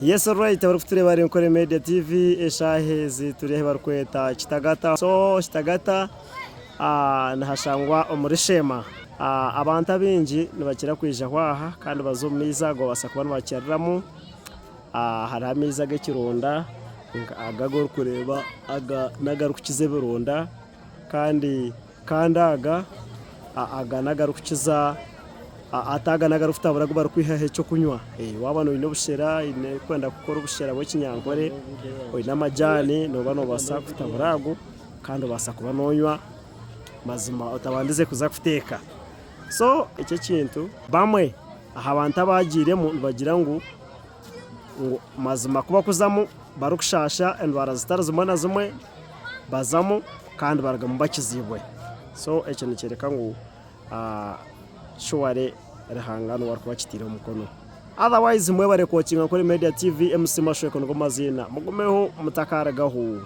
Yes alright abarikutureeba ari Nkore Media TV eshaaha ezi turi ahu barikweta Kitagata. So Kitagata nihashangwa omuri Sheema. Abantu abaingi nibakira kwijaho aha kandi baza omu maizi ago babaasa kuba nibakiriramu. Hariho amaizi ag'ekironda aga agu orikureeba aga n'agarikukiza ebironda kandi Kandi aga, aga n'agarikukiza, hati aga n'agarikutabura agu barikwihaho eky'okunywa. Waaba oine obushera, oine kwenda kukora obushera bw'ekinyankore, oine amajaani, nooba noobaasa kutabura ago kandi obaasa kuba noonywa mazima otabandize kuza kuteeka. So ekyo ekintu bamwe aha bantu abaagiiremu nibagira ngu ngu mazima ku bakuzamu barikushaasha endwara zitari zimwe na zimwe, bazamu kandi barugamu bakiziibwe. So ekyo nikyoreka ngu surely Ruhanga niwe arikuba akitaireho omukono. Otherwise mwebare kuwatchinga Nkore Media TV, MC Mashweko nigo maziina. Mugumeho mutakarugaho.